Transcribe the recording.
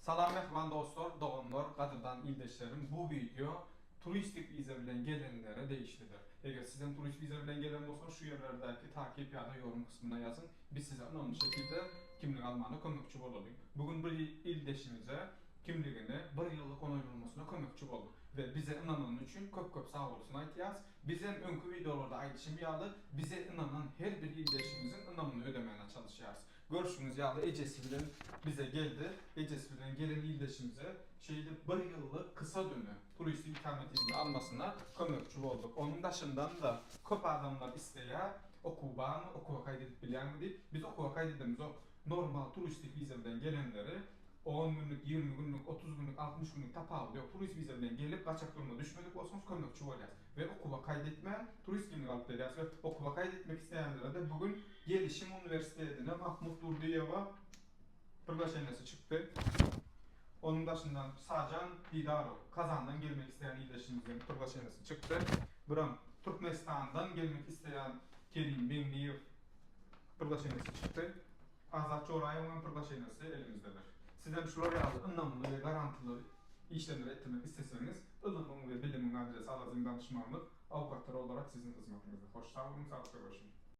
Salam mähriban dostlar, doganlar, gadyrdan ildeşlerim bu wideo turistik wiza bilen gelenlere degişlidir. Eger sizem turist wiza bilen gelen bolsaňyz şu ýerlerdäki takyk ýa-da ýorum kysmyna ýazyň biz size ynamly şekilde kimlik almana kömekçi bolalyň. Bu gün bir ildeşimize kimligini bir ýyllyk onaýlanmasyna kömekçi bolduk we bize ynanany üçin köp köp sagbolsun aýtýas. Bizem öňki wideolarda aýdyşym ýaly bize ynanan her bir ildeşimiziň ynamyny ödemäne çalyşýarys. Görşüňiz ýaly ejesi bilen bize geldi. Ejesi bilen gelen ildeşimize şeýdip bir ýyllyk kysa döne turistik ikamet izni almasyna kömekçi bolduk. Onuň daşyndan-da köp adamlar isleýär, okuw barmy, okuwa kaýt edip bilýäňmi diýip. Biz okuwa kaýt edemizok. Normal turistik wiza bilen gelenleri on günlük, 20 günlük, 30 günlük, 60 günlük tapawudy ýok. Turist wiza bilen gelip gaçak duruma düşmedik bolsaňyz kömekçi bolýas. We okuwa kaýt etmän turist kimlik alyp berýäs we okuwa kaýt etmek isleýänlere-de bu gün Gelişim uniwersitetine Mahmut Durdyýewa priglaşeniýasy çykdy. Onuň daşyndan Sajan Didarow Kazandan gelmek isleýän ildeşimizden priglaşeniýasy çykdy. Biram Türkmenistandan gelmek isleýän Kerim Meňliýew priglaşeniýasy çykdy. Azat Joraýewiň hem priglaşeniýasy elimizdedir. Sizem şular ýaly ynamly we garantyly işlemleri etdirmek isleseňiz, ylymyň we bilimiň adresi Alazin danyşmanlyk, awukatlar olarak siziň hyzmatyňyzda. Hoş sag boluň, saglykda görşeliň.